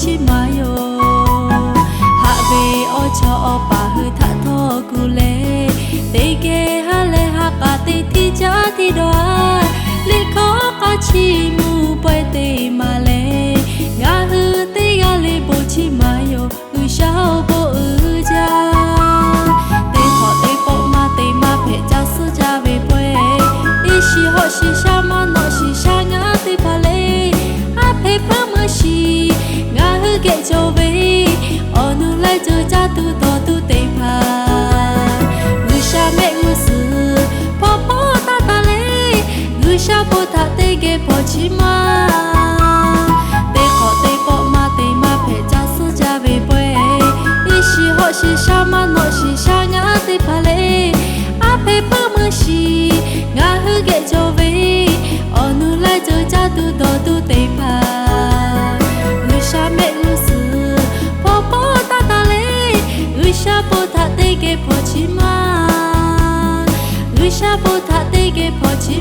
chi maˇ yoˬ. Haꞈ ve awˬ chawˇ awˬ paˍ hui htaꞈ htawˇ kuˬ leh, teˇ geh ha leh ha k'a teˇ htiˇ caˉ htiˇ dawˇ aˇ, liꞈ hkawˇ k'a chi mvuhˇ pawehˇ teˇ maˬ lehˬ, ngaˬ hui teˇ g'aˇ le bon chi maˇ yoˬ. G'uiˬsha-oˬ, bon uiˍ jaˇ. Teˇ hk'awꞈ teˇ pawˆ maˇ te maˇ hpehꞈ ca suhˉ jaˇ ve pawehˇ, iˉ shiˍ hawˆ shiˍ shaˉ maˇ nawˆ shiˍ shaˉ ngaˇ teˇ hpaˍ le, aˉ hpehꞈ hpeuˆ meuˇ shiˍ. Ngaˬ hui geh cawˬ ve awˬ nu laiˉ ceuˬ caˇ tuˬ dawˬ tuˬ teˇ hpaˍ, G'uiˬsha mehˆ g'uˇ suhˍ hpawˇ hpawˇ taˇ taˍ le. G'uiˬsha bon htaꞈ teˇ geh hpawnˬ chi maˇ. Teˇ hk'awꞈ teˇ pawˆ maˇ te maˇ hpehꞈ ca suhˉ jaˇ ve pawehˇ, iˉ shiˍ hawˆ shiˍ shaˉ maˇ nawˆ shiˍ shaˉ ngaˇ teˇ hpaˍ le, aˉ hpehꞈ hpeuˆ meuˇ shiˍ. Ngaˬ hui geh cawˬ ve awˬ nu laiˉ ceuˬ caˇ tuˬ dawˬ tuˬ teˇ hpaˍ, G'uiˬsha mehˆ g'uˇ suhˍ hpawˇ hpawˇ taˇ taˍ le. G'uiˬsha bon htaꞈ teˇ geh hpawnˬ chi maˇ. G'uiˬsha bon htaꞈ teˇ geh hpawnˬ chi